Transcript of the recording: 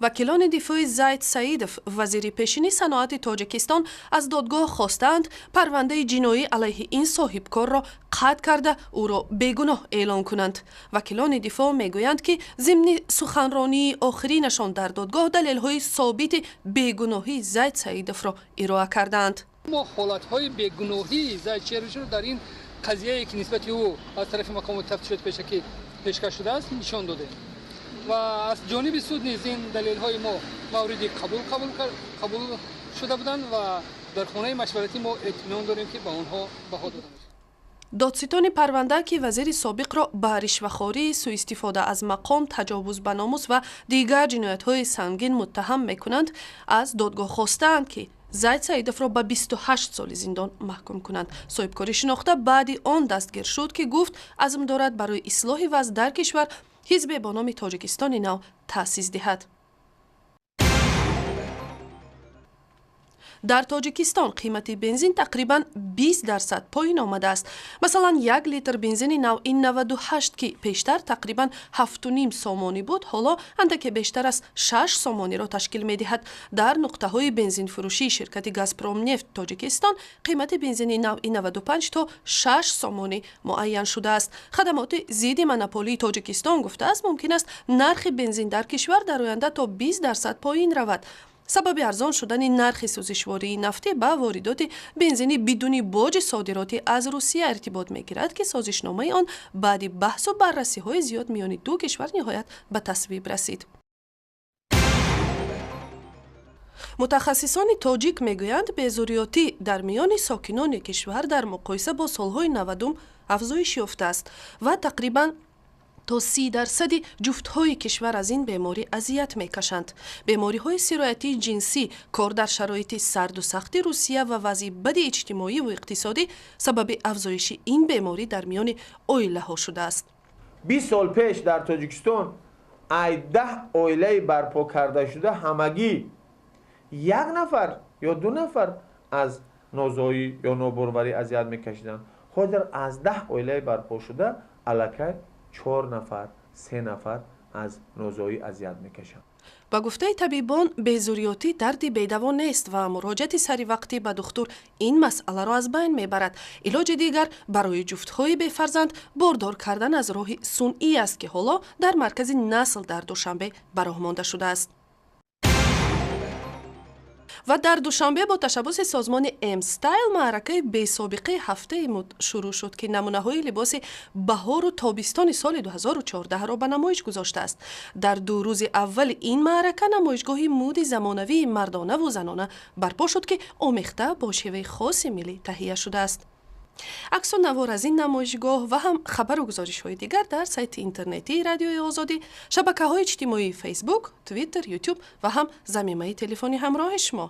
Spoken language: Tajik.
Вакилони дифои Зайд Саидов, вазири пешини саноати Тоҷикистон, аз додгоҳ хостаанд, парвандаи ҷиноӣ алайҳи ин соҳибкорро қатъ карда, ӯро бегуноҳ эълон кунанд. Вакилони дифоъ мегӯянд, ки зимни суханронии охиринашон дар додгоҳ далелҳои собити бегуноҳии Зайд Саидовро ироа кардаанд. Мо ҳолатҳои бегуноҳии Зайд Шеровичро дар ин қазияе, ки нисбати ӯ аз тарафи мақомоти тафтишоти пешакӣ пешкаш шудааст, нишон додем ва аз ҷониби суд низ ин далелҳои мо мавриди қабул шуда буданд ва дар хонаи машваратӣ мо эътимон дорем, ки ба онҳо баҳо дода. Додситони парванда, ки вазири собиқро ба ришвахорӣ, сӯистифода аз мақом, таҷовуз ба номус ва дигар ҷиноятҳои сангин муттаҳам мекунанд, аз додгоҳ хостаанд, ки Зайд Саидовро ба 28 соли зиндон маҳкум кунанд. Соҳибкори шинохта баъди он дастгир шуд, ки гуфт, азм дорад барои ислоҳи вазъ дар кишвар ҳизбе бо номи Тоҷикистони нав таъсис диҳад. Дар Тоҷикистон қимати бензин тақрибан 20% поин омадааст. Масалан, 1 литр бензини навъи 98, ки пештар тақрибан 7,5 сомонӣ буд, ҳоло андаке бештар аз 6 сомониро ташкил медиҳад. Дар нуқтаҳои бензинфурӯшии ширкати Газпромнефт Тоҷикистон қимати бензини навъи 95 то 6 сомонӣ муайян шудааст. Хадамоти зидди монополии Тоҷикистон гуфтааст, мумкин аст нархи бензин дар кишвар дар оянда то 20% поин равад. Сабаби арзон шудани нархи сӯзишвории нафтӣ ба воридоти бензини бидуни боҷи содиротӣ аз Русия иртибот мегирад, ки созишномаи он баъди баҳсу баррасиҳои зиёд миёни ду кишвар ниҳоят ба тасвиб расид. Мутахассисони тоҷик мегӯянд, безурётӣ дар миёни сокинони кишвар дар муқоиса бо солҳои 90-ум афзоиш ёфтааст ва тақрибан то 30% ҷуфтҳои кишвар аз ин беморӣ азият мекашанд. Бемориҳои сироятии ҷинсӣ, кор дар шароити сарду сахти Русия ва вазъи бади иҷтимоиву иқтисодӣ сабаби афзоиши ин беморӣ дар миёни оилаҳо шудааст. 20 сол пеш дар Тоҷикистон ай 10 оилаи барпо карда шуда ҳамагӣ як нафар ё ду нафар аз нозоӣ ё ноборварӣ азият мекашиданд. Ҳозир аз 10 оилаи барпо шуда аллакай чор нафар, се нафар аз нозоӣ азият мекашанд. Ба гуфтаи табибон, безурётӣ дарди бедаво нест ва муроҷиати саривақтӣ ба духтур ин масъаларо аз байн мебарад. Илоҷи дигар барои ҷуфтҳои бефарзанд бордор кардан аз роҳи сунъӣ аст, ки ҳоло дар маркази насл дар Душанбе ба роҳ монда шудааст. Ва дар Душанбе бо ташаббуси созмони М-Стайл маъракаи бесобиқаи ҳафтаи муд шурӯъ шуд, ки намунаҳои либоси баҳору тобистони соли 2014-ро ба намоиш гузоштааст. Дар 2 рӯзи аввали ин маърака намоишгоҳи муди замонавии мардонаву занона барпо шуд, ки омехта бо шеваи хоси миллӣ таҳия шудааст. Аксу навор аз ин намоишгоҳ ва ҳам хабару гузоришҳои дигар дар сайти интернетии Радиои Озодӣ, шабакаҳои иҷтимоии Фейсбук, Твиттер, Ютуб ва ҳам замимаи телефони ҳамроҳи шумо.